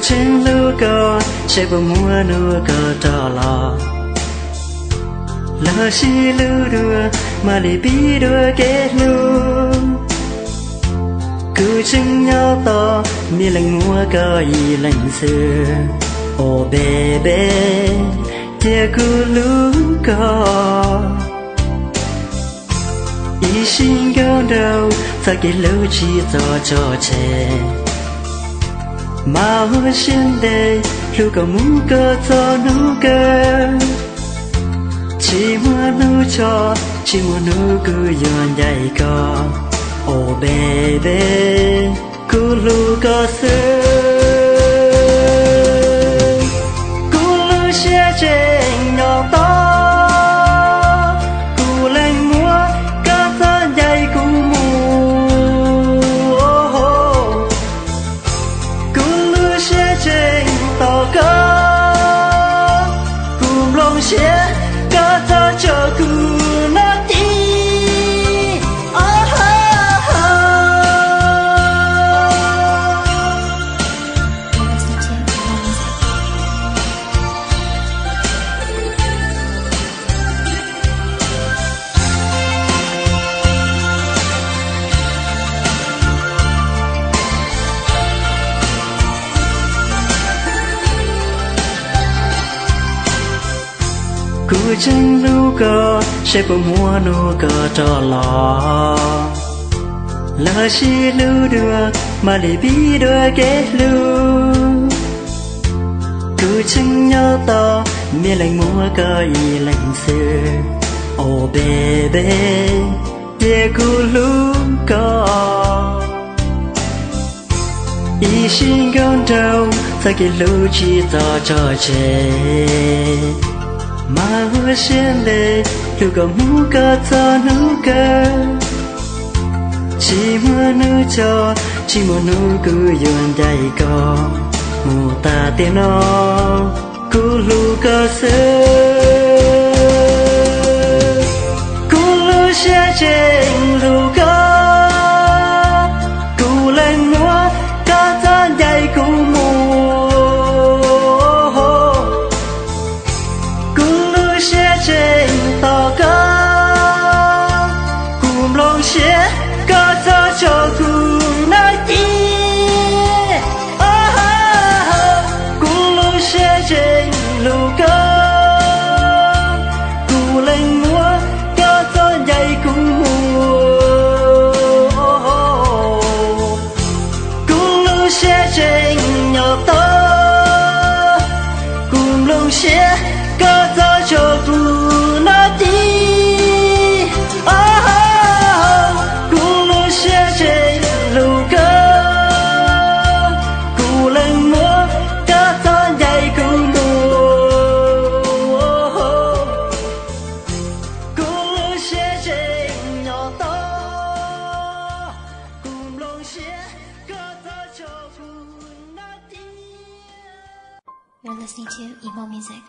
Tseem hlub koj, saib puas muaj hnub koj rov los. Los sib hlub dua, mam li pib dua kev hlub. Kuv tseem nyob tos, me leej muab koj ib leeg xwb. Oh baby, cia kuv hlub koj. Ib sim nkauj nraug, txoj kev hlub tsis txhob tso tseg. Mas ua siab ntev, hlub koj mus kom txog hnub kawg. Tsis muaj hnub tso, tsis muaj hnub kuv yuav ncaim koj. Oh baby, kuv hlub koj xwb. Kuv lub siab tseem nyob tos, kuv leej muab koj txoj ncaim kuv mus. Kuv lub siab tseem tos koj, kuv nplooj siab koj txhob tso kuv no tis. Kuv tseem hlub koj, saib puas muaj hnub koj rov los. Los sib hlub dua, mam li pib dua kev hlub. Kuv tseem nyob tos, me leej muab koj ib leeg xwb. Oh baby, cia kuv hlub koj. Ib sim nkauj nraug, txoj kev hlub tsis txhob tso tseg. Mas ua siab ntev, hlub koj mus kom txog hnub kawg. Tsis muaj hnub tso, tsis muaj hnub kuv yuav ncaim koj. Mus tas tiam no, kuv hlub koj xwb. Kuv lub siab tseem hlub koj, kuv leej muab koj txoj ncaim kuv mus. Kuv lub siab tseem tos koj, kuv nplooj siab koj txhob tso kuv no tis. Kuv lub siab tseem hlub koj, kuv leej muab koj txoj ncaim kuv mus. Kuv lub siab tseem nyob tos, kuv nplooj siab koj txhob tso kuv no tis. Kuv lub siab tseem hlub koj, kuv leej muab koj txoj ncaim kuv mus. Kuv lub siab tseem nyob tos, kuv nplooj siab koj txhob tso kuv no tis. You're listening to Emo Music.